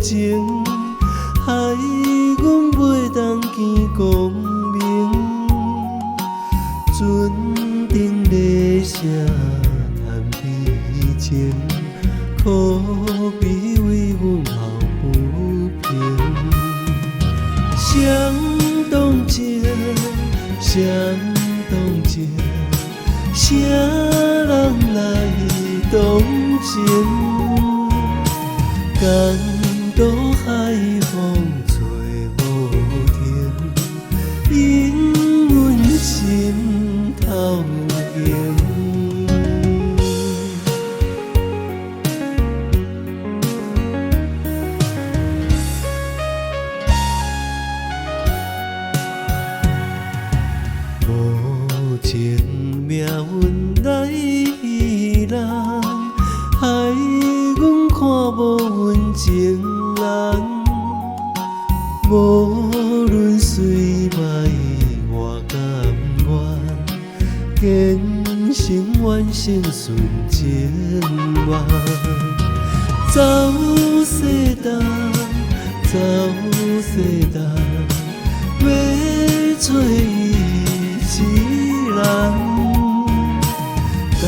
情，害阮袂當見光明。船頂咧寫談悲情，可悲為阮抱不平。誰動情？誰動情？啥人來動情？江渡海風吹無停，引阮心頭形。無情命運來戲弄，害阮看無阮情人。無論水歹我甘願，堅心完成純情願。走世東，走世東，欲揣伊一人，江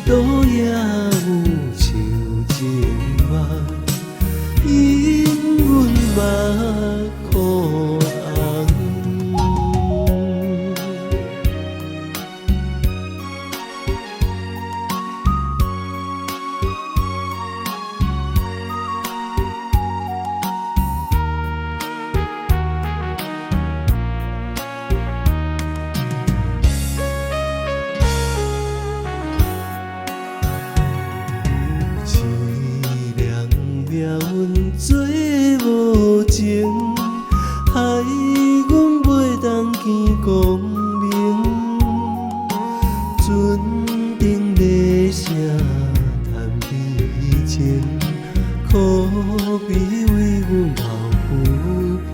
渡也有秋情夢，引阮目眶紅。凄涼命運做無情，害阮袂當見光明。船頂咧寫談悲情，可悲為阮抱不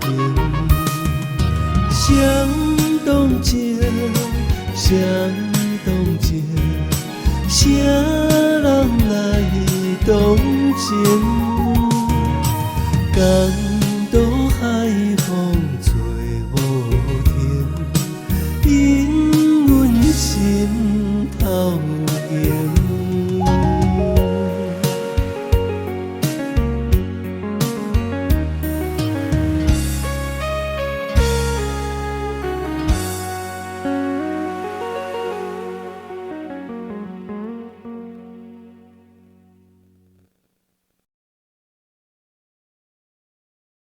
平。誰動情？誰動情？啥人來動情？江